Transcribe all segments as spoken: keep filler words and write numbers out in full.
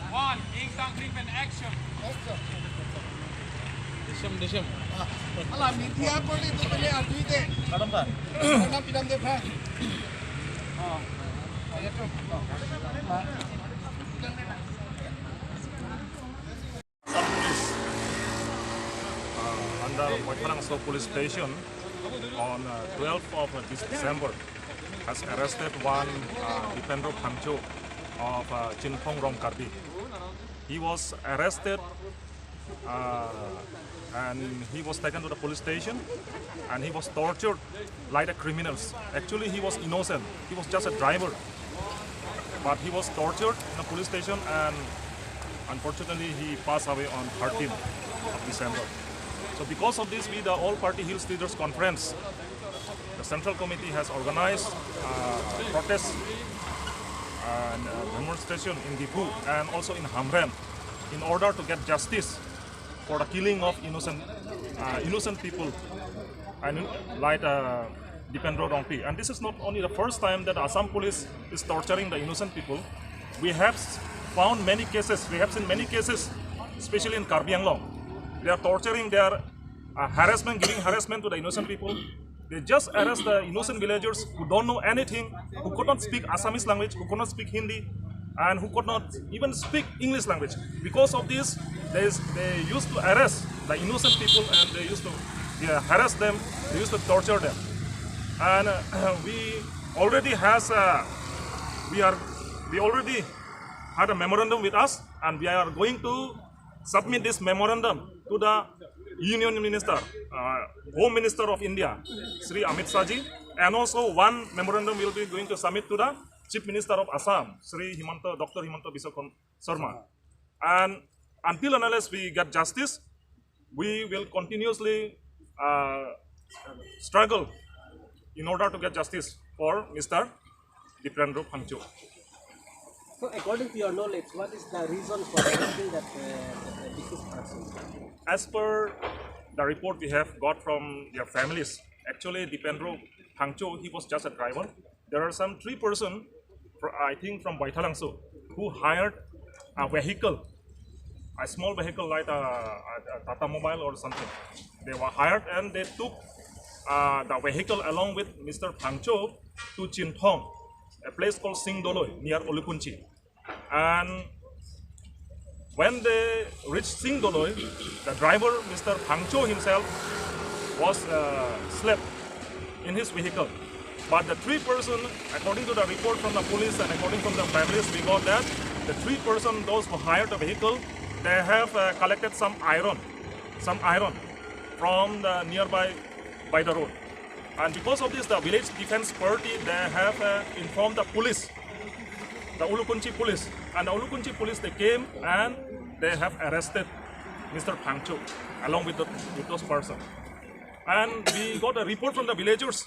One, Ing Tang Kring Pen, action. Dishim, dishim. Ala media ko ni tu pele arju ite. Kadam ta. Kadam pidam de pha. Some police, uh, under Boithalangso police station on, uh, twelfth of, uh, this December has arrested one, uh, Dipendro Phangcho of, uh, Chinthong Rongkarbi. He was arrested, uh, and he was taken to the police station and he was tortured like the criminals. Actually, he was innocent. He was just a driver. But he was tortured in a police station and unfortunately he passed away on thirteenth of December. So because of this, we, the All Party Hills Leaders Conference, the Central Committee has organized, uh, protest and, uh, demonstration in Diphu and also in Hamren in order to get justice for the killing of innocent, uh, innocent people and like, uh, Dipendro Rongpi. And this is not only the first time that Assam police is torturing the innocent people. We have s-, found many cases, we have seen many cases, especially in Karbi Anglong. They are torturing, they are, uh, harassment, giving harassment to the innocent people. They just arrest the innocent villagers who don't know anything, who could not speak Assamese language, who could not speak Hindi, and who could not even speak English language. Because of this, they, they used to arrest the innocent people and they used to, yeah, harass them, they used to torture them. And, uh, we already has, uh, we are, we already had a memorandum with us, and we are going to submit this memorandum to the Union Minister, uh, Home Minister of India, Shri Amit Shah ji, and also one memorandum will be going to submit to the Chief Minister of Assam, Shri Himanta, Doctor Himanta Biswa Sarma. And until and unless we get justice, we will continuously, uh, struggle in order to get justice for Mister Dipendro Phangcho. So, according to your knowledge, what is the reason for arresting that, uh, deceased person? As per the report we have got from their families, actually Dipendro Phangcho, he was just a driver. There are some three person, fr-, I think from Baithalangso, who hired a vehicle, a small vehicle like a, a, a Tata Mobile or something. They were hired and they took, uh, the vehicle along with Mister Phangcho to Chinthong, a place called Singdoloi near Ulukunchi. And when they reached Singdoloi, the driver, Mister Phangcho himself, was, uh, slept in his vehicle. But the three person, according to the report from the police and according from the families, we got that the three person, those who hired the vehicle, they have, uh, collected some iron, some iron from the nearby by the road. And because of this, the village defense party, they have, uh, informed the police, the Ulukunchi police. And the Ulukunchi police, they came and they have arrested Mister Phangcho along with, the, with those persons. And we got a report from the villagers,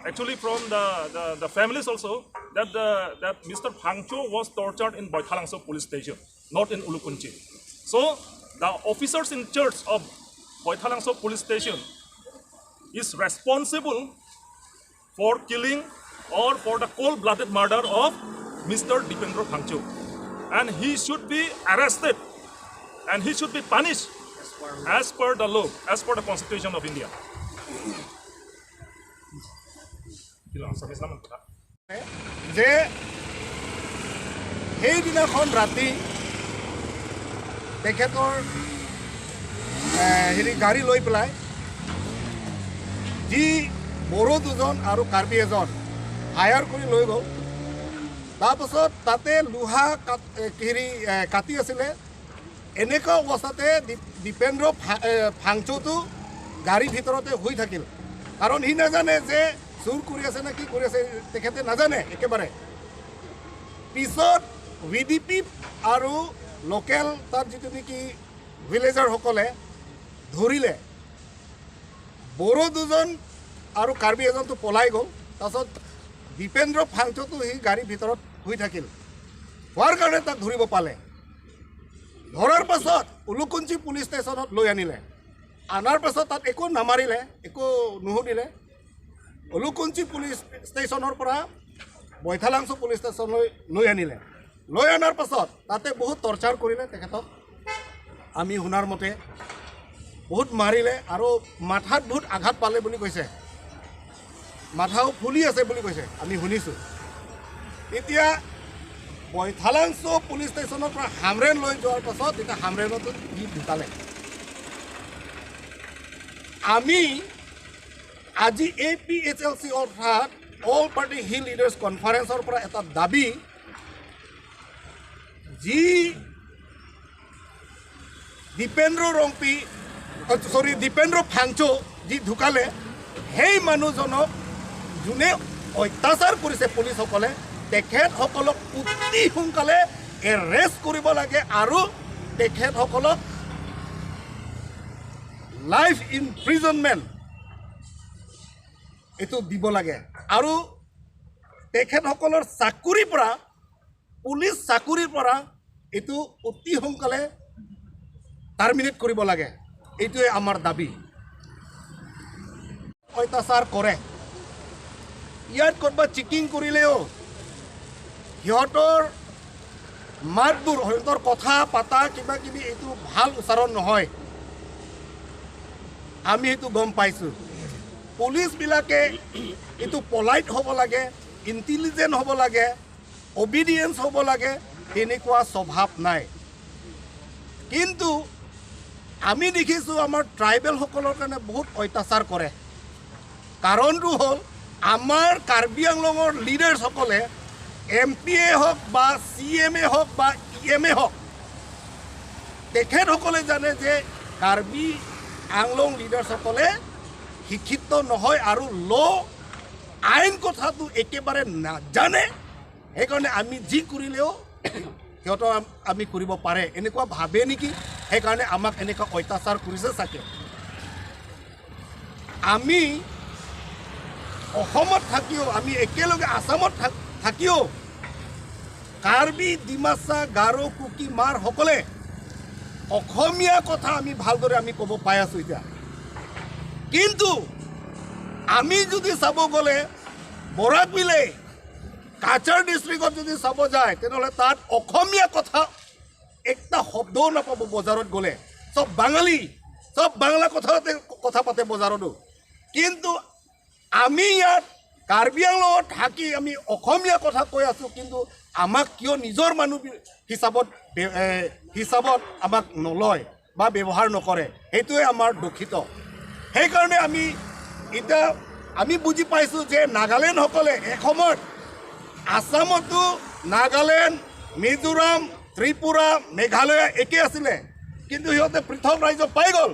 actually from the, the, the families also, that the, that Mister Phangcho was tortured in Baithalangso police station, not in Ulukunchi. So the officers in charge of Baithalangso police station is responsible for killing or for the cold-blooded murder of Mister Dipendro Phangcho. And he should be arrested and he should be punished as per the law, as per the Constitution of India. যে সেইদিনাখন ৰাতি তেখেতৰ, এ, হেৰি গাড়ী লৈ পেলাই যি বড়ো দুজন আৰু কাৰ্বি এজন হায়াৰ কৰি লৈ গ'ল। তাৰপাছত তাতে লোহা কাট-, এ, হেৰি, এ, কাটি আছিলে। এনেকুৱা অৱস্থাতে দীপ-, দীপেন্দ্ৰ ফা-, এ, ফাংচুটো গাড়ীৰ ভিতৰতে শুই থাকিল, কাৰণ সি নাজানে যে চুৰ কৰি আছে নে কি কৰি আছে, তেখেতে নাজানে একেবাৰে। পিছত ভি ডি পি আৰু লোকেল তাত যিটো নেকি ভিলেজাৰসকলে ধৰিলে, বড়ো দুজন আৰু কাৰ্বি এজনতো পলাই গ'ল। তাৰপিছত দীপেন্দ্ৰ ফাংচুটো সি গাড়ীৰ ভিতৰত শুই থাকিল, হোৱাৰ কাৰণে তাক ধৰিব পালে। ধৰাৰ পাছত উলুকুঞ্চি পুলিচ ষ্টেচনত লৈ আনিলে। অনাৰ পাছত তাত একো নামাৰিলে, একো নুসুধিলে। উলুকুঞ্চি পুলিচ ষ্টেচনৰ পৰা বৈঠালাংচ' পুলিচ ষ্টেচনলৈ লৈ আনিলে। লৈ অনাৰ পাছত তাতে বহুত টৰ্চাৰ কৰিলে তেখেতক। আমি শুনাৰ মতে বহুত মাৰিলে আৰু মাথাত বহুত আঘাত পালে বুলি কৈছে, মাথাও ফুলি আছে বুলি কৈছে, আমি শুনিছোঁ। এতিয়া বৈঠালাংচ' পুলিচ ষ্টেচনৰ পৰা হামৰেণ লৈ যোৱাৰ পাছত এতিয়া হামৰেণতো সি ঢুকালে। আমি আজি এ পি এইচ এল চি অৰ্থাৎ অল পাৰ্টি হিল লিডাৰ্ছ কনফাৰেন্সৰ পৰা এটা দাবী, যি দীপেন্দ্ৰ ৰংপি, চৰি, দীপেন্দ্ৰ ফাংচু যি ঢুকালে, সেই মানুহজনক যোনে অত্যাচাৰ কৰিছে পুলিচসকলে, তেখেতসকলক অতি সোনকালে এৰেষ্ট কৰিব লাগে আৰু তেখেতসকলক লাইফ ইমপ্ৰিজনমেণ্ট এইটো দিব লাগে আৰু তেখেতসকলৰ চাকৰিৰ পৰা, পুলিচ চাকৰিৰ পৰা এইটো অতি সোনকালে টাৰ্মিনেট কৰিব লাগে। এইটোৱে আমাৰ দাবী। অত্যাচাৰ কৰে, ইয়াত ক'ৰবাত চেকিং কৰিলেও সিহঁতৰ মাতবোৰ, সিহঁতৰ কথা পাতা কিবা কিবি এইটো ভাল উচ্চাৰণ নহয়, আমি সেইটো গম পাইছোঁ। পুলিচবিলাকে এইটো পলাইট হ'ব লাগে, ইণ্টেলিজেণ্ট হ'ব লাগে, অবিডিয়েঞ্চ হ'ব লাগে, তেনেকুৱা স্বভাৱ নাই। কিন্তু আমি দেখিছোঁ আমাৰ ট্ৰাইবেলসকলৰ কাৰণে বহুত অত্যাচাৰ কৰে। কাৰণটো হ'ল আমাৰ কাৰ্বি আংলঙৰ লিডাৰ্ছসকলে এম পি এ হওক বা চি এম এ হওক বা ই এম এ হওক, তেখেতসকলে জানে যে কাৰ্বি আংলং লিডাৰ্ছসকলে শিক্ষিত নহয় আৰু ল' আইন কথাটো একেবাৰে নাজানে। সেইকাৰণে আমি যি কৰিলেও সিহঁতক আম- আমি কৰিব পাৰে এনেকুৱা ভাবে নেকি? সেইকাৰণে আমাক এনেকুৱা অত্যাচাৰ কৰিছে চাগে। আমি অসমত থাকিও, আমি একেলগে আছামত থাক- থাকিও কাৰ্বি, ডিমাচা, গাৰো, কুকি, মাৰসকলে অসমীয়া কথা আমি ভালদৰে আমি ক'ব পাই আছোঁ এতিয়া। কিন্তু আমি যদি চাব গ'লে বৰাক ভেলী, কাছাৰ ডিষ্ট্ৰিক্টত যদি চাব যায়, তেনেহ'লে তাত অসমীয়া কথা একটা শব্দও নাপাব বজাৰত গ'লে। চব বাঙালী, চব বাংলা কথাতে কথা পাতে বজাৰতো। কিন্তু আমি ইয়াত কাৰ্বি আংলঙত থাকি আমি অসমীয়া কথা কৈ আছোঁ, কিন্তু আমাক কিয় নিজৰ মানুহ বি- হিচাপত বে- এ, হিচাপত আমাক নলয় বা ব্যৱহাৰ নকৰে, সেইটোৱে আমাৰ দুখিত। সেইকাৰণে আমি এতিয়া আমি বুজি পাইছোঁ যে নাগালেণ্ডসকলে এসময়ত আছামতো নাগালেণ্ড, মিজোৰাম, ত্ৰিপুৰা, মেঘালয় একে আছিলে, কিন্তু সিহঁতে পৃথক ৰাজ্য পাই গ'ল।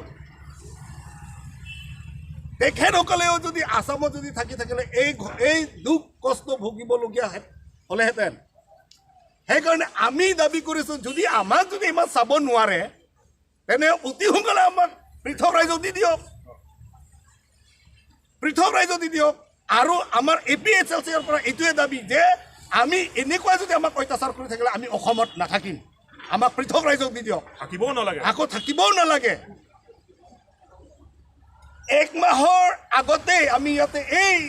তেখেতসকলেও যদি আছামত যদি থাকি থাকিলে এই ঘ- এই দুখ কষ্ট ভুগিবলগীয়া হে- হ'লেহেঁতেন। সেইকাৰণে আমি দাবী কৰিছোঁ, যদি আমাক যদি ইমান চাব নোৱাৰে, তেনে অতি সোনকালে আমাক পৃথক ৰাজ্য দি দিয়ক, পৃথক ৰাজ্য দি দিয়ক। আৰু আমাৰ এ পি এইচ এল চিৰ পৰা এইটোৱে দাবী যে আমি এনেকুৱা যদি আমাক অত্যাচাৰ কৰি থাকিলে আমি অসমত নাথাকিম, আমাক পৃথক ৰাজ্য দি দিয়ক, থাকিবও নালাগে। আকৌ থাকিবও নালাগে। এক মাহৰ আগতে আমি ইয়াতে এই,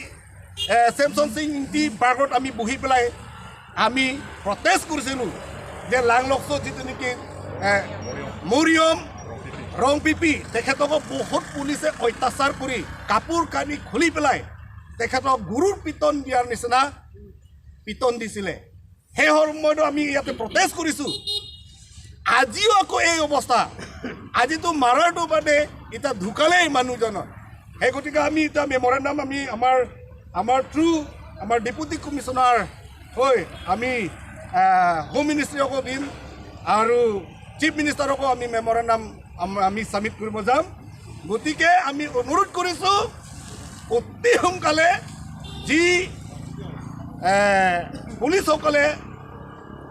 এ, ছেমছন সিং ইংতি পাৰ্কত আমি বহি পেলাই আমি প্ৰটেষ্ট কৰিছিলোঁ যে লাংলকচত যিটো নেকি, এ, মৰিয়ম ৰংপিপি, তেখেতক বহুত পুলিচে অত্যাচাৰ কৰি কাপোৰ কানি খুলি পেলাই তেখেতক গৰুৰ পিটন দিয়াৰ নিচিনা পিটন দিছিলে। সেই সময়তো আমি ইয়াতে প্ৰটেষ্ট কৰিছোঁ। আজিও আকৌ এই অৱস্থা। আজিতো মাৰাৰটো বাদে এতিয়া ঢুকালেই মানুহজনৰ। সেই গতিকে আমি এতিয়া মেমৰেণ্ডাম আমি আমাৰ, আমাৰ থ্ৰু আমাৰ ডেপুটি কমিশ্যনাৰ হৈ আমি, আহ, হোম মিনিষ্ট্ৰীকো দিম আৰু চিফ মিনিষ্টাৰকো আমি মেমৰেণ্ডাম আম- আমি ছাবমিট কৰিব যাম। গতিকে আমি অনুৰোধ কৰিছোঁ অতি সোনকালে যি, এ, পুলিচসকলে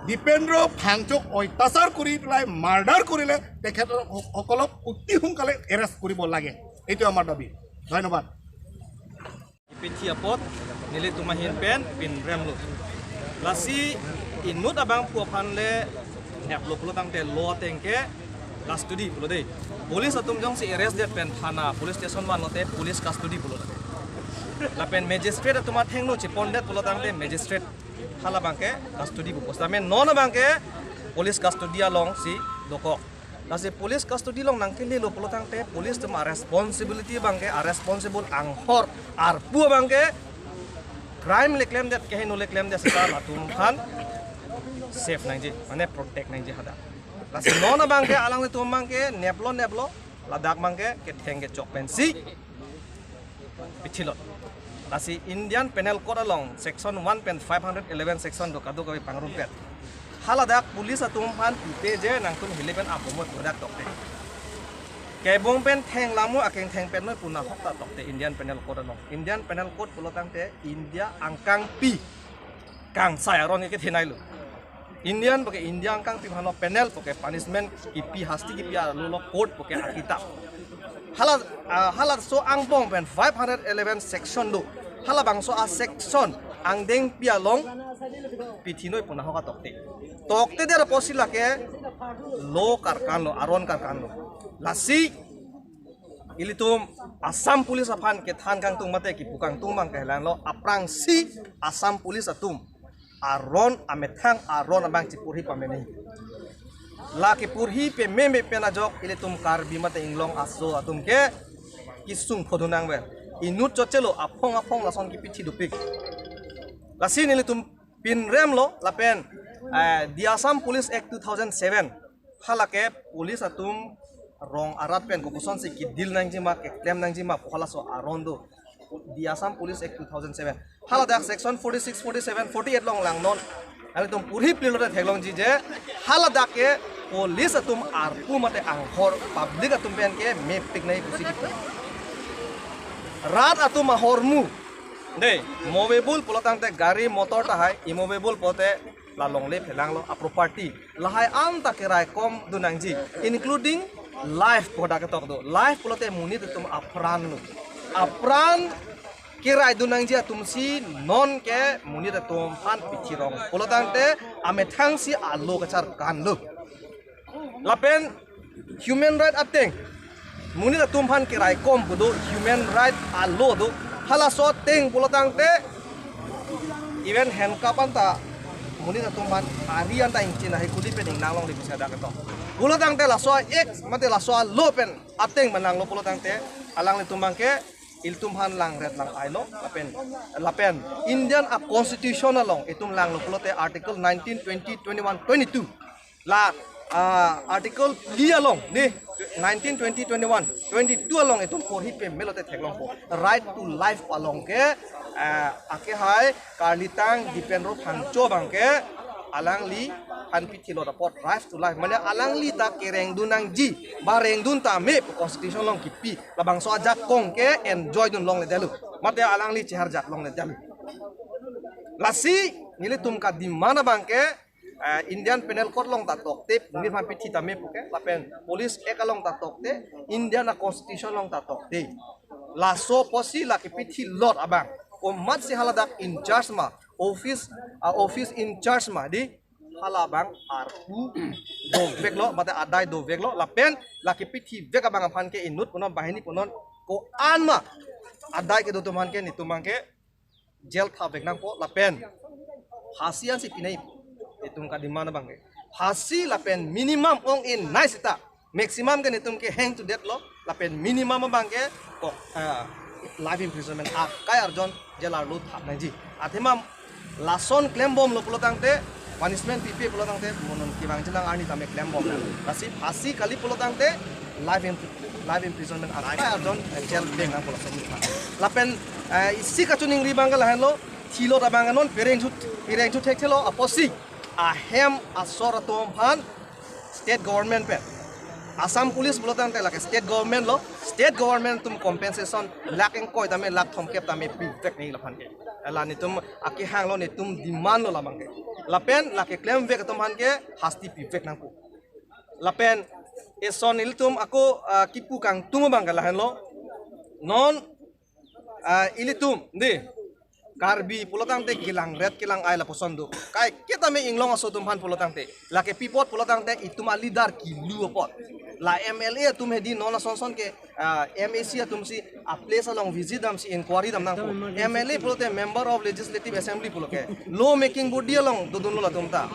দীপেন্দ্ৰ ফাংচুক অত্যাচাৰ কৰি পেলাই মাৰ্ডাৰ কৰিলে তেখেতসকলক অতি সোনকালে এৰেষ্ট কৰিব লাগে। এইটো আমাৰ দাবী। ধন্যবাদ। Pithi apot nelitum ahin pen pinremlo. Lasi inut abangphu aphan le neplo pulo tangte law ateng ke custody pulo dei. Police atum jongsi arrest det pen thana police station vanlote police custody pulo dei. Lapen magistrate atum athengno chepondet pulo tangte magistrate hala abangke custody pu post. Lapen non abangke police custody alongsi dokok. Lasi police custody along nangkelelo pulo tangte police atum a-responsibility abangke, a-responsible anghor arpu abangke crime le klemdet, kehingno le klemdet seta latum aphan save nangji, mane protect nangji hadak. Lasi non abangke alanglitum abangke neplo neplo ladak abangke ketheng kechok pensi pithilot. Lasi Indian Penal Code along section one pen five hundred eleven section do kadokave pangrumpet. Haladak police atum aphan pute je nangtum hile pen abomot ladak tokte. Kebong pen thenglam mo akeng theng pen noi pu nahok ta tokte Indian Penal Code along. Indian Penal Code pulo tangte India angkangpi kangsai aron ke thenai lo. Indian puke India angkangpi aphan lo, penal puke punishment kipi, hasti kipi arlo lo, code puke akitab. Hala, ah, halaso angbong pen five hundred eleven section do. Halabangso a-section angdengpi along pithinoi pu nahok ta tokte. Toktedet apotsi lake law karkan lo, aron karkan lo. Lasi ilitum Assam Police aphan kethan kangtung mate kipu kangtung abangke helang lo, aphrangsi Assam Police atum aron, amethang aron abang chipurhi pameme. La kipurhi pameme pen ajok ilitum Karbi mate Inglong aso atum ke kisung phodunang ber. Inut chotchelo aphong aphong lason kipithi dopik. Lasi nelitum pinremlo lapen, eh, The Assam Police Act two thousand seven. Halake police atum rong arat pen kokosonsi ki-deal nangjima, keklem nangjima pu halaso aron do. The Assam Police Act two thousand seven. Haladak section forty-six, forty-seven, forty-eight along langnon. Nelitum purhi pli lote theklongji je haladak ke police atum arpu mate anghor public atum pen ke mepik nai pusi kipu. Rat atum ahormu. Dei, movable pulo tangte gari motor tahai, immovable pulote la longle phelanglo, a-property. Lahai anta keraikom dun nangji, including life pu hadak ketok do. Life pulote monit atum apran lo. Apran kerai dun nangji atumsi non ke monit atum aphan pithirong. Pulo tangte amethangsi a-law kacharkan lo. Lapen human right ateng, monit atum aphan keraikom pu do, human right a-law do. Halaso ateng pulo tangte even handcuff anta monit atum aphan ari anta ingchin ahi kuli pen ingnang longle pusi hadak ketok. Pulo tangte laso a-act mate laso a-law pen ateng manang lo pulo tangte alanglitum abangke ilitum aphan langret lang-ai lo lapen, lapen Indian a-constitution along itum langlo pulote article nineteen, twenty, twenty-one, twenty-two. La, ah, article phli along, dei, nineteen, twenty, twenty-one, twenty-two along itum porhi pameme lote theklongpo. Right to life along ke, ah, akehai karlitang Dipendro Phangcho abangke alangliphan pithilot apot right to life. Mane alangli ta kereng dun nangji, ba reng dun tame pu constitution along kipi. Labangso ajakong ke enjoy dun longledetlo. Mate alangli cheharjak longledetlo. Lasi nelitum ka-demand abangke, eh, Indian Penal Code along ta tokte, monit aphan pithi tame puke, lapen Police Act along ta tokte, Indian a-constitution along ta tokte. Laso apotsi la kipithilot abang, komatsi haladak in charge ma, office, ah, office in charge ma, dei, halabang arpu doveklo, mate adai doveklo, lapen la kipithivek abang aphan ke inut punon, banghini punon, ko-an ma adai kedo atum aphan ke nelitum abangke jail thavek nangpo lapen phasi ansi pinai, itum ka-demand abangke phasi lapen minimum ong-e nai seta, maximum ke nelitum keheng chedetlo, lapen minimum abangke kok, ah, life imprisonment akai arjon jail arlo thap nangji. Athema lason klembomlo pulo tangte, punishment pipe pulo tangte, mo non kevang chenang arni tame klembom. Lasi phasi kali pulo tangte life in, life imprisonment akai arjon, eh, jail beng nangpo lason. Lapen, eh, isi kachiningri abangke lahenlo, thilot abang non pereng chu, pereng chu thekthelo apotsi ahem asor atum aphan state government pen, Assam Police pulo tangte lake state government lo, state government atum compensation lakh ingkoi tame lakh thomkep tame pivek nangji laphan ke. La netum akehang lo, netum demand lo labang ke. Lapen la keklemvek atum aphan ke hasti pivek nangpo. Lapen eson ilitum ako, ah, kipu kangtung abang ke lahenlo. Non, ah, ilitum, dei, Karbi pulotangte kelangret kelang-ai lapuson do. Kaiketa me inglong aso atum aphan pulotangte, lake pi apot pulotangte itum a-leader kilu apot. La M L A atum hedi non asonson ke, ah, M A C atum si a-place along visit damsi inquiry dam nangpo. M L A pulote Member of Legislative Assembly pulo ke, law making body along dodunlo latum ta.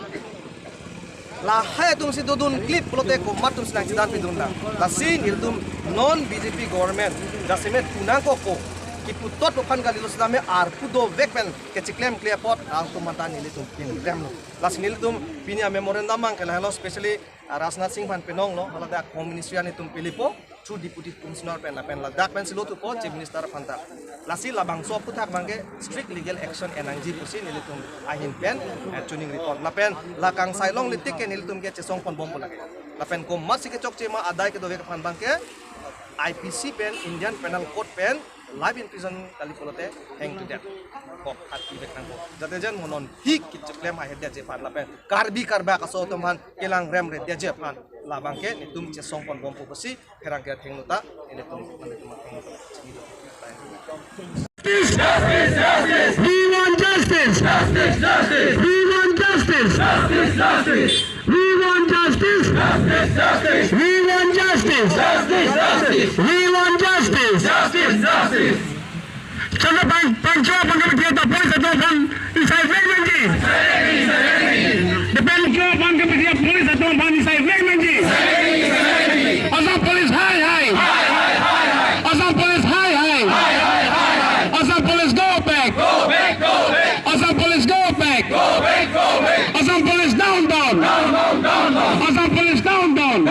Lahai atum si dodun klip pulote komat atum si nangchedan pidun lang. Lasi nelitum non B J P government jasemet punang koko, kipu tot aphan kalilo sitame arpu dovek pen kechiklemkle apot alangtum mata nelitum pinrem lo. Lasi nelitum pini a-memorandum abang ke lahelo, specially, ah, Rajnath Singh aphan pinonglo, halata Home Ministry an itum pilipo through Deputy Commissioner pen, lapen ladak pensi lo thupo Chief Minister aphan ta. Lasi labangso aphuthak abang ke strict legal action en nangji pusi nelitum ahin pen, eh, chuning report. Lapen la kangsai longle tik ke nelitum ke chesong ponbompo lake. Lapen komatsi kechokche ma adai kedovek aphan abang ke I P C pen, Indian Penal Code pen life imprisonment kali pulote hang to death. Kok hat pivek nangpo. Jate jan mo non hik kichiklem ahedetji aphan lapen Karbi Karbak aso atum aphan kelangremredetji aphan labang ke netum chesong ponbompo pusi pherangke athengno ta, ilitum, ilitum athengno ta. Justice! Justice! Justice! We want justice! Justice! Justice! We want justice! Justice! Justice! We want justice! Justice! We want justice! Justice! Justice! We want justice! Justice! Justice! Chalo pang, pangcho pangkapit ta police atum aphan isai vek nangji. Depend cho pangkapit police atum aphan isai vek nangji. Assam Police hai hai. Assam Police hai hai. Assam Police go back. Assam Police go back. Assam Police down down. Assam Police down down.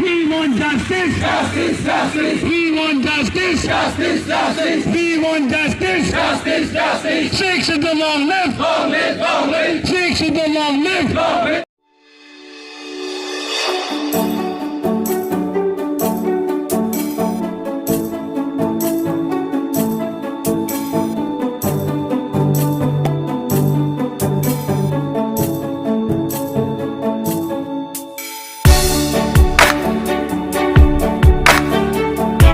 We want justice. Justice, justice. We want justice. Justice, justice. We want justice. Justice, justice. Six Schedule long live. Long live, long live. Six Schedule long live. Long live.